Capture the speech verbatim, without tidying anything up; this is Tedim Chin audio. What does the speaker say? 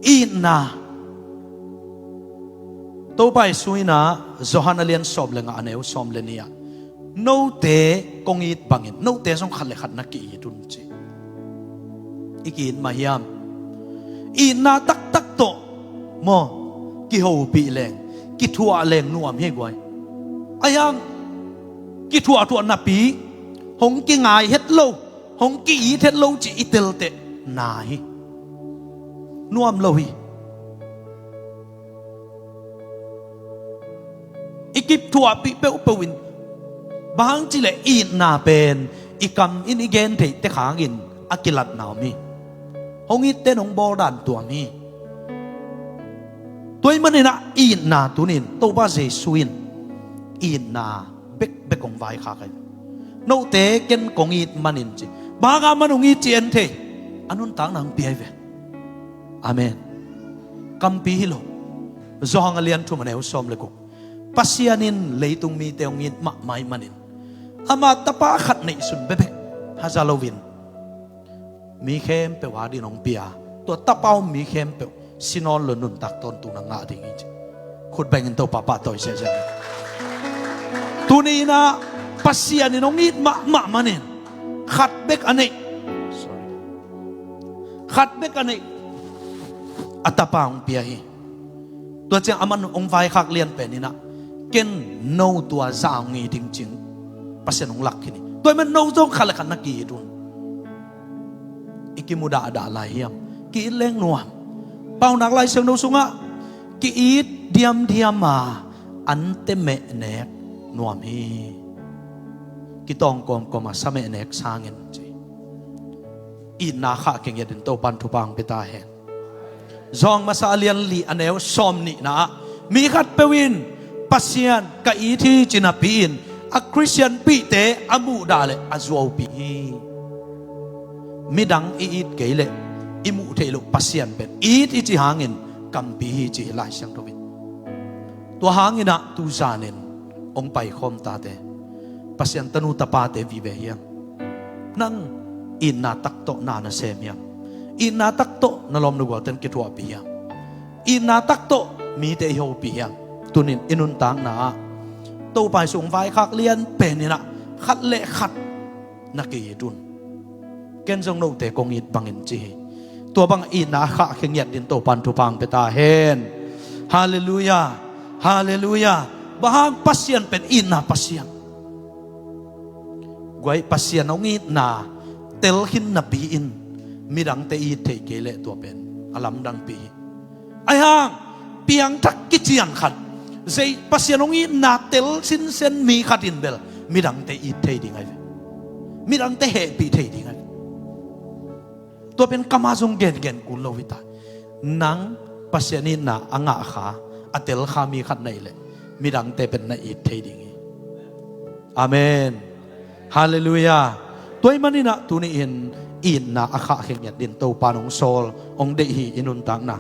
Itna. Topa Jesu in ah Johan a lian sawm le nga, a neu sawm le nih ah, note kong it bangin note zong khat le khat na ki-it un, ci. I ki-it mah hiam? Itna taktak tawh maw, kihopih leng, kithuah leng nuam hi guai. Ahi hang kithuahthuah napi, hong kingai het lo, hong ki-it het lo cih i telteh na hi. Nuam lo hi. I kithuahpih peuhpeuh in, bang hang cih leh itna pen i kam in i gen theih tek hangin a kilatna om hi. Hong itte in hong bawl dan tuam hi. Tua ahih manin ah itna tuni-in Topa Jesu in itna bekbek hong vaikhak hi. Note ken kong it manin, ci. Bang hang a man hong it cih en thei, a nuntakna hong pia hi ve. Amen. Kampi hi lo. Johan a lian thum, a neu sawm le guk. Pasian in leitung mite hong it mahmah ahih manin, ama Tapa khat neihsun bekbek haza loin mi khempeuh adingin hong pia, tua Tapa um mi khempeuh si nawn lo nuntak tawntungna ngah ding hi, ci. Khut bengin Topa pahtawi ziahziah. Tuni-in ah Pasian in hong it mahmah manin khat bek a neih, sorry, khat bek a neih, a Tapa hong pia hi. Tua ciang aman hong vaikhak lian pen in ah, ken no tua zah hong it ding, ci-in Pasian hong lak khin hi. Tua ahih manin no zong khat le khat na ki-it un. I kimudahdah lai hiam? Ki-it leng nuam. Paunak Lai Siangtho sungah ki-it diamdiam a, ante mehnek nuam hi. Kitawng kawmkawm a sa mehnek sangin, ci. Itna khah kei ngiat dingin Topa'n thupha hong pia ta hen. Johan masa a lian li, a neu sawm nihna ah, mi khatpeuh in Pasian ka it hi ci napi-in a Khristianpihte a muhdah leh a zuaupih hi. Midang i it kei leh i muh theih loh Pasian pen it i cih hangin kampi hi, ci hi Lai Siangtho in. Tua hangin ah tuzanin hong paikhawm tate, Pasian tanu tapate vive hiam? Nang itna tak tawh na na sem hiam? Itna tak tawh na lawm na gualte'n kithuahpih hiam? Itna tak tawh mite i hopih hiam? Tuni-in i nuntakna ah Topa Jesu hong vaikhak lian pen in ah khat le khat na ki-it un. Ken zong note kong it bangin, ci hi. Tua bang itna a khah kei ngiat dingin Topa'n thupha hong pia ta hen. Halleluiah. Halleluiah. Bang hang? Pasian pen itna Pasian. Guai, Pasian hong itna tel khin napi-in midangte it thei kei leh tua pen a lamdangpi hi. Ahi hang piangthak kician khat, zei, Pasian hong itna tel sinsen mi khat in bel midangte it thei ding ahi ve. Midangte hehpih thei ding ahi ve. Tua pen kamah zong gengen kul lo hi ta. Nang Pasian itna a ngah kha, a tel kha mi khat na hih leh midangte pen na it thei ding hi. Amen. Halleluiah. Tua ahih manin ah tuni-in itna a khah kei ngiat dingin Topa'n hong sawl, hong deih hi i nuntakna.